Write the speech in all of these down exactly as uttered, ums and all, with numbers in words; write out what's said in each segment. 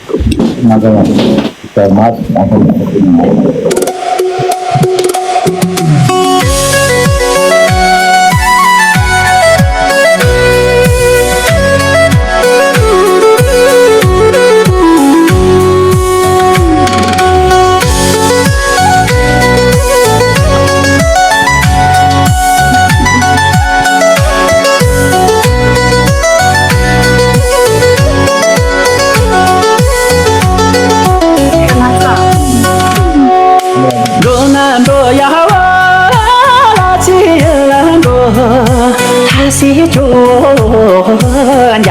ང་ཚོ་ཡང་དེ་ལྟར་མར་ང་ཚོ་ཡང་དེ་ནང་འགྲོ་ན་འགྲོ་ཡ་བ་ལ་ཚེ་ཡི་ལ་འགྲོ། ལྷ་སའི་ཇོ་བོ་འཇའ་ལྟ་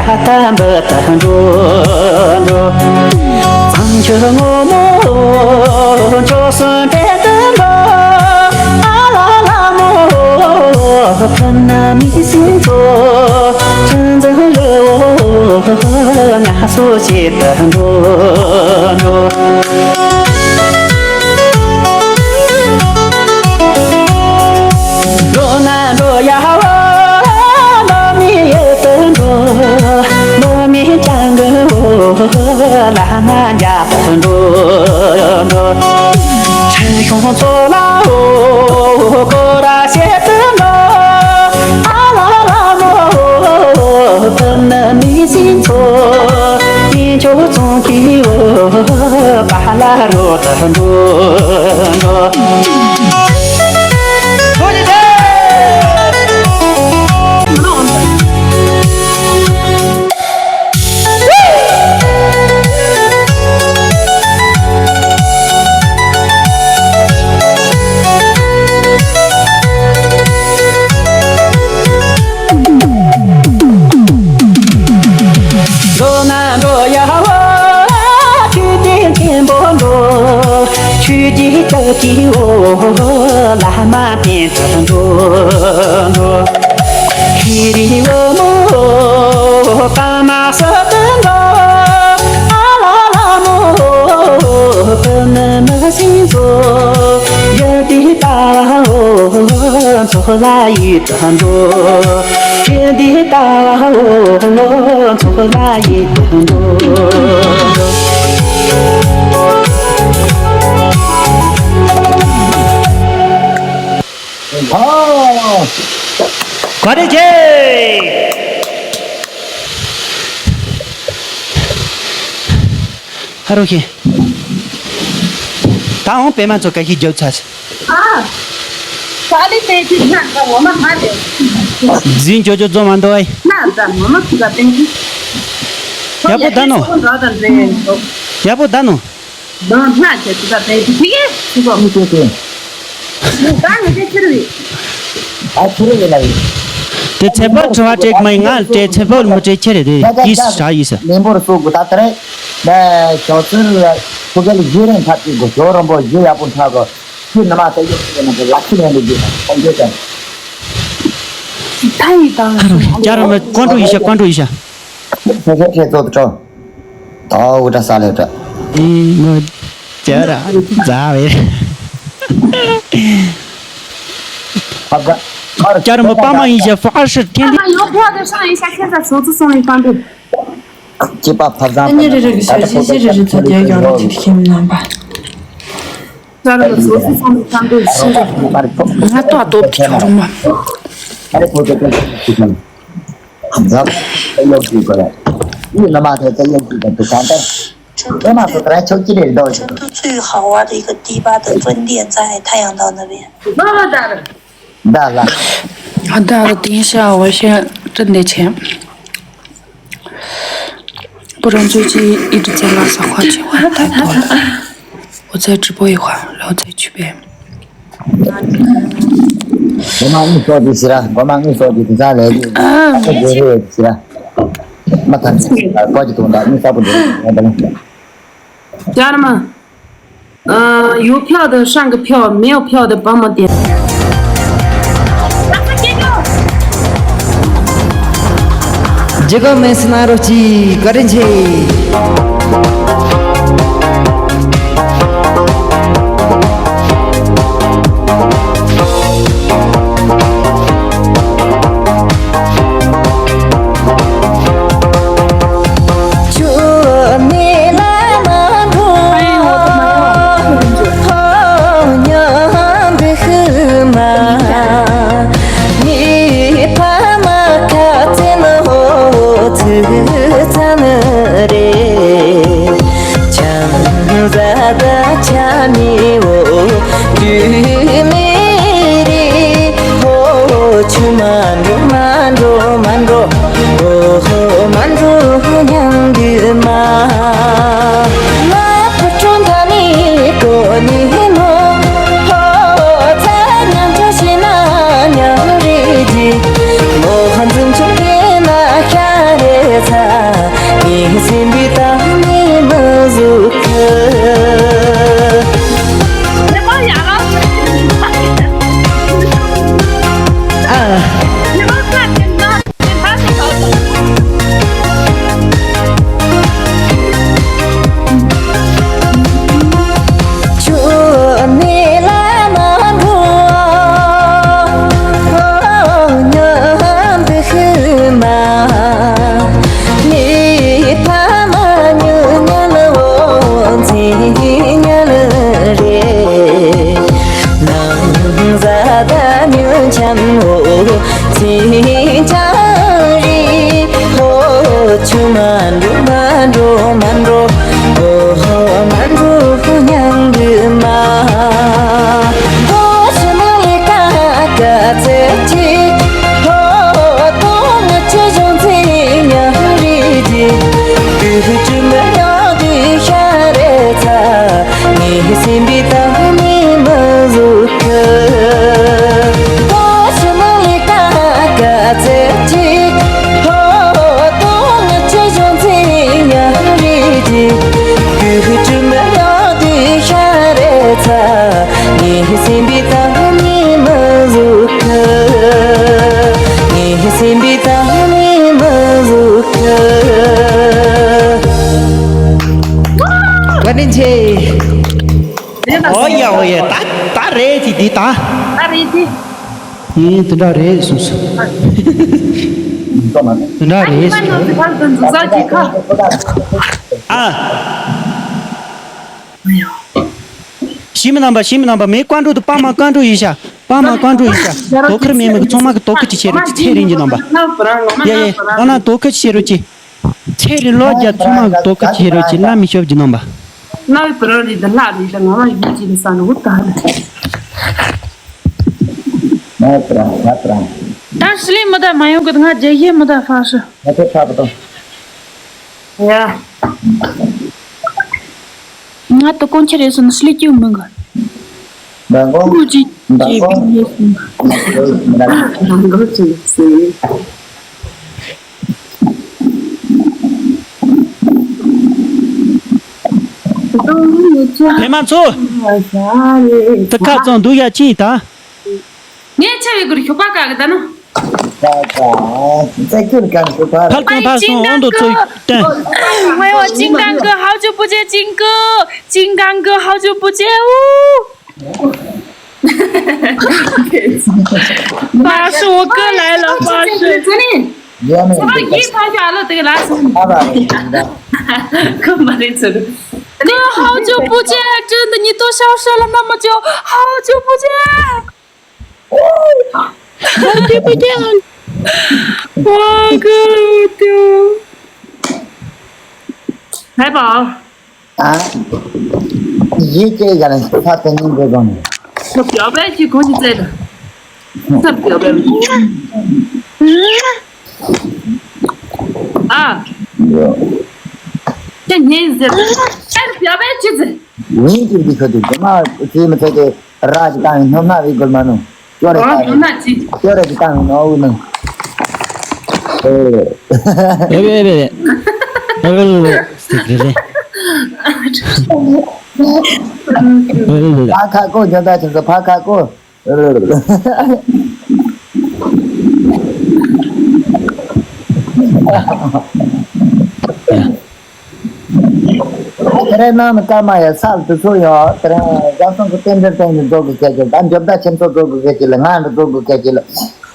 འབུར་དུ་འགྲོ། འགྲོ། གཙང་ཆུ་སྔོན་མོ་ཕྱོགས་སུ་འཕེལ་དུ་འགྲོ། ཨ་ལ་ལ་མོ་ཕུ་ནུ་མའི་སྲིན་མཚོ། ཆུ་འཛིན་རི་བོ་ང་སོ་བྱེད་དུ་འགྲོ། འགྲོ། འགྲོ་ན་འགྲོ་ཡ་བ་ནུབ་མོའི་ཡུལ་དུ་འགྲོ། ནུབ་མོའི་གྱང་གི་འོག་ལ་ང་འཇའ་དུ་འགྲོ། འགྲོ། ཁྲིད་གཞུང་ཚོགས་ལ་འོ་སྐོར་ར་བྱེད་དུ་འགྲོ། ཨ་ལ་ལ་མོ་ཕུ་ནུ་མའི་སྲིན་མཚོ། གཡས་འཁྱིལ་ཙོང་ཁའི་འོག་བ་ལ་རོལ་དུ་འགྲོ། འགྲོ། འགྲོ་ན་འགྲོ་ཡ་བ་ཆོས་རྗེ་མཁན་པོ་འགྲོ། ཆོས་རྗེ་སྐྱབས་ཀྱི་འོག་བླ་མ་བསྟེན་དུ་འགྲོ། འགྲོ། ཁྱེད་རིག་བུ་མོ་ཀ་མ་སུ་དུ་འགྲོ། ཨ་ལ་ལ་མོ་ཕུ་ནུ་མའི་སྲིན་མཚོ། ཡུལ་འདི་ལྟ་བུ་ཚོགས་ལ་ཡིད་དུ་འགྲོ། ཡུལ་འདི་ལྟ་བུ་ཚོགས་ལ་ཡིད་དུ་འགྲོ། བཀའ་དྲིན་ཆེ། ཧ་རོ་ཁྱེད། ད་འོང་པད་མ་ཚོ་བཀའ་ཤིག་རྒྱབ་ཚར། ཨ། ས་ལི་ཏེ་ཅི་ཁ་ཁ་ངོ་མ་ཧ་རེ། འཛིན་ཅོ་ཅོ་རྫོང་མ་འདོ་ཨེ། ན་ད་ངོ་མ་ཁུ་ད་ཏེ་ཅི། ཡག་པོ་ད་ནོ། ཡག་པོ་ད་ནོ། ད་ང་ཅི་ཅི་ད་ཏེ་ཅི་ཅི་གེ་ཅི་གོ། ད་ངས་ཏེ་ཁྱེར་བི། ཨ་ཁྱེར་བི་ལ་བི། དེ་ཚེ་དཔག་འཕྲི་བ་སྤྲད་མ་ཡིན། ང་ཏེ་ཚེ་དཔག་མི་སྤྲད་ཁྱེར་རེ་དེ་ཏིས་ཧྲ་ཡིས། མི་འབོར་སོ་དགུ་ད་ལྟ་རེད། ད་ཞོགས་ཚུལ་ལ་ཁུ་གེ་ལ་བཞི་རིང་ཐག་གཅིག་དགོས། ཞོགས་རིང་པོ་བཞི་ཡག་པོ་འཐག་དགོས། ཁྱོད་ནི་མ་ཟེར་རྒྱུ་ཟེར་ན་ལག་ཁྱི་ལེན་ལེ་རྒྱུ་ཁོང་ཁྱོད་ཀྱང་། ད་ཡི་དང་། ཀྱ་ར་མ་ཀོན་ཀྲུ་ཡི་ཤ། ཀོན་ཀྲུ་ཡི་ཤ། ཁྱེད་ཁྱེད་ཁྱེད་ཚོ་དུ་ཁྲོ། ད་འུ་དྲ་ས་ལེ་དྲ། ཨི་ངོ་ཅ་ར་ཛ་བེ། ཨ་ད་ཀྱ་ར་མ་པ་མ་ཡི་ཤ་ཧྥ་ཧྲི་ཐེན་ཏེ། ཡོད་ཁྱོད་དེ་ཤ་ཡི་ཤ་ཁྱེད་ཚ་སོ་ཚོ་སོང་ཡི་ཀོན་ཀྲུ། སྐྱེས་པ་ཕ་བཟང་ཨ་ནི་རེ་རེ་གི་ཤ་ཤ་ཤ་རེ་རེ་ཚོ་རྒྱ་ཡོང་ལ་ཅི་ཐི་ཁེམ་ནང་པ། ལ་ལ་སོ་སོ་སོ་སོ་སོ་སོ་ང་ཏོག་ཏོག་ཏུ་ཁྱོ་རུ་མ། ཨ་རེ་ཕོ་ཏོ་ཏོ་ཏོ་ཏོ་ཏོ། ཛ་ཏ་ཡོག་ཅིག་གོ་ལ། ཡི་ལ་མ་ཏོ་ཏ་ཡོག་ཅིག་གོ་ཏོ་གང་ཏ། ཨེ་མ་སོ་ཏ་ཆོག་ཅི་རེ་རྡོ་ཞིག 真的最好玩的一个迪拜的分店在太阳岛那边。 ད་ལ། ཨ་ད་ལ་དེང་ཤ་བ་ཤ་ཏྲི་འདེ་ཆེ། པུ་རོན་ཚོས་ཅི་ཨི་ཏི་ཙེ་ལ་ས་ཁ་ཆེ་བ་ད་དོ་ལ། འོ་ཙེ་ཀྲི་པོ་ཡི་ཁ་ལ་འོ་ཙེ་ཆུ་པེ། གོ་མ་ངུ་སོ་ཅི་ཟེར་ར། གོ་མ་ངུ་སོ་ཅི་དེ་ཚ་ལས་ཀྱི་ཨ་ཨ་ཟེར་རེ་ཟེར་ར། མ་ཐམས་ཅད་ཀོ་ཅི་དུང་ད་ངུ་ས་པུ་འདི་རེད་ད་ལ། 家人们，呃，有票的上个票，没有票的帮忙点。 རྒྱལ་ཁབ་མེད་སྲིད་ན་རོགས་ཀྱིས་བཀའ་དྲིན་ཆེ། ད་ཆ་མི་འོ་དུས་མེད་རེད། ཧོ་ཆུ་མ་འགྲོ་མ་འགྲོ་མ་འགྲོ། ཨོ་ཧོ་མ་འགྲོ་མྱང་དུས་མ། ང་ཕུ་ཁྲོ་མཐའ་ནི་གོ་ནི་མོ། ཧོ་ཚ་མཉམ་འགྲོ་ཤི་ན་མྱང་རེད་ཀྱི། མོ་ཧ་འཛུམ་ཆུ་དེ་ན་ཤ་རེ་ཚ། ངས་སེམས་པའི་གཏམ་ནི་མི་བཟོད་གི། ཨ། ཆུ་ནས་ལ་མ་འགྲོ། ཉམས་པའི་ཤུལ་མ། ནི་ཕ་མ་ཉུང་ཉལ་འོ་འཛིན་ཉལ་རེད། ནང་ཟ་ད་ཉུང་འཆམ་འོ་འཛིན་འཆམ་རེད། ཧོ་ཆུ་མ་འགྲོ་མ་འགྲོ་མ་འགྲོ། ཨོ་ཧོ་མ་འགྲོ་ཧུ་མྱང་གི་མ། ཧོ་ཆུ་མ་ལི་ཀ་ཀ་ཚེ་ཆི། ཧོ་ཏོ་ང་ཆུ་བྱུང་ཚེ་ཉ་རི་ཅི། དུ་ཧུ་ཆུ་མ་ཡོང་དུ་ཤ་རེ་ཚ། ངས་སེམས་པའི་གཏམ་ནི་མི་བཟོད་གི། ཧོ་ཆུ་མ་ལི་ཀ་ཀ་ཚེ་ཆི། ཧོ་ཏོ་ང་ཆུ་བྱུང་ཚེ་ཉ་རི་ཅི། དུ་ཧུ་ཆུ་མ་ཡོང་དུ་ཤ་རེ་ཚ། ངས་སེམས་པའི་གཏམ་ནི་མི་བཟོད་གི། ངས་སེམས་པའི་གཏམ་ནི་མི་བཟོད་གི། བཀའ་དྲིན་ཆེ། ཨོ་ཡ་ཨོ་ཡ། ད་ད་རེད་ཅི་འདི་ད། ད་རེད་ཅི། ངས་དེ་འདྲ་རེད་གསུངས་སོང་། དེ་འདྲ་རེད་གསུངས་སོང་། ཨ། ཞི་མི་རྣམ་པ། ཞི་མི་རྣམ་པ། མེ་བཀའ་འགྲོ་དུ་པ་མ་བཀའ་འགྲོ་ཡིན་ཤག་པ་མ་བཀའ་འགྲོ་ཡིན་ཤག་དོ་ཁུར་མེད་མི་གི་ཚང་མ་གི་དོ་ཁུར་ཅིག་བྱེད་རོགས་ཅིག་ཚེ་རིང་གི་རྣམ་པ། ཡ་ཡ། ཨ་ན་དོ་ཁུར་ཅིག་བྱེད་རོགས་ཅིག་ཚེ་རིང་ལོ་བརྒྱ་ཚང་མ་གི་དོ་ཁུར་ཅིག་བྱེད་རོགས་ཅིག་བླ་མི་ཤོབ་ཀྱི་རྣམ་པ། ང་བི་བི་རང་རེད་ད། ལྷ་རེད་ད། ང་མ་ཡིན་ཅིག་ལ་ས་ནུ་ད་ལ། ང་བི་རང་ང་བི་རང་། ད་ཤི་ལི་མི་ད་མ་ཡོང་གི། ང་རྒྱལ་ཡེ་མི་ད་ཧྥ་ཤི། ང་ཚོ་ཕ་བུ་དང་། ཡ། ང་ད་གོང་ཁྱེར་རེད་སོང་ན་སླེབས་རྒྱུ་མིན་གི། མདང་དགོང་། ཀུ་ཅི་མདང་དགོང་། ཅི་བི་ཡེ་སོང་་། མདང་དགོང་ཅི་སེ། ཕེ་མ་ཚོ། ད་ཁ་ཚང་འདུག་ཡ་ཅི་ད། ངས་ཆེ་བའི་གུར་ཤོག་པ་ག་གི་ད་ནོ། ད་ད་ཙེ་ཀུར་གང་ཤོག་པ། ཕར་སོང་ཕར་སོང་། འོང་དུ་ཚུར་བསྟན། 没有金刚哥，好久不见，金哥，金刚哥，好久不见哦。巴士，我哥来了，巴士。 ཡ་མེད། ཨ་ཡིན་ཕ་ཞག་ལོ་དེ་ག་ལ་སོང་། ཨ་ཕ་རེད་ད། ཁོ་མ་རེད་ཚུར། 哥，好久不见，真的，你都消失了那么久，好久不见。 好久不见。哇，哥，我的。海宝。 ཨ། ཡིད་ཀྱི་ཡ་ལ་ས་དེ་ཉིན་འགྲོ་དང་། ཁོ་བྱ་བའི་ཅི་གོ་ཅི་བཙལ་ད། ས་བྱ་བའི། ཨ། ཡོ། ཁྱེད་ཉིན་ཟེར། ཁྱེད་བྱ་བའི་ཅི་ཟེར། ཡིན་གྱི་འདི་ཁ་དུ་དེ་མ་ཅི་མི་ཚེ་དེ་ར་ཅི་བཏང་ཡིན་ནོ་ན་བི་གོལ་མ་ནོ། ཅོ་རེ་ཨོ་ནོ་ན་ཅི། ཅོ་རེ་ཅི་བཏང་ཡིན་ནོ་འུ་ནོ། ཨེ། ཨེ་རེ་རེ། ཨེ་རེ་རེ། སྟིག་རེ་རེ། ཨེ་རེ་རེ། ཕ་ཁ་ཀོ་ཇོ་ད་ཆུ་ཚོ་ཕ་ཁ་ཀོ། དེ་རིང་ནང་ནས་སྐར་མ་ཡ་ས་ལ་དུ་ཚོ་ཡོད། དེ་རིང་རྒྱ་སོང་གི་རྟེན་འབྲེལ་སྟེང་གི་རྫོགས་དགོས་ཁྱེད་ཀྱི་ད་འཇོབ་ད་ཁྱེད་ཚོ་རྫོགས་དགོས་ཁྱེད་ཀྱི་ལ་ང་འདྲ་རྫོགས་དགོས་ཁྱེད་ཀྱི་ལ་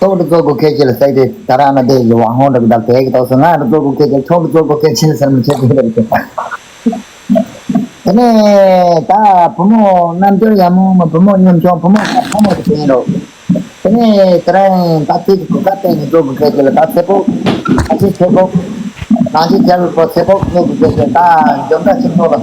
ཐོག་འདྲ་རྫོགས་དགོས་ཁྱེད་ཀྱི་ལ་ཟེར་ཏེ་ད་རང་ན་དེ་ཡི་ཝང་ཧོང་འདྲ་གི་ད་དེ་གི་ཐོག་སོ་ང་འདྲ་རྫོགས་དགོས་ཁྱེད་ཀྱི་ལ་ཐོག་འདྲ་རྫོགས་དགོས་ཁྱེད་ཀྱི་ལ་ཟེར་མི་ཁྱེད་ཀྱི་ལ་ཟེར། དེ་ནས་ད་བུ་མོ་རྣམ་འགྱུར་ཡག་མོ་མ་བུ་མོ་ཉམ་ཆུང་བུ་མོ་ཁ་ཁ་མོ་དེ་ཡིན་རོགས། དེ་ནས་དེ་རིང་ད་ཚིག་གི་གོ་སྐབས་བསྟན་ནས་འགྲོ་དགོས་ཁེལ་གྱི་ལ་ད་ཚེ་སྤོག་ད་ཚེ་ཚེ་སྤོག་ནང་ཆེན་རྒྱལ་བའི་པོ་ཚེ་སྤོག་ཉོ་དགོས་ཁེལ་གྱི་ལ་ད་འཇོམས་དྲག་ཆེན་པོ་ལ་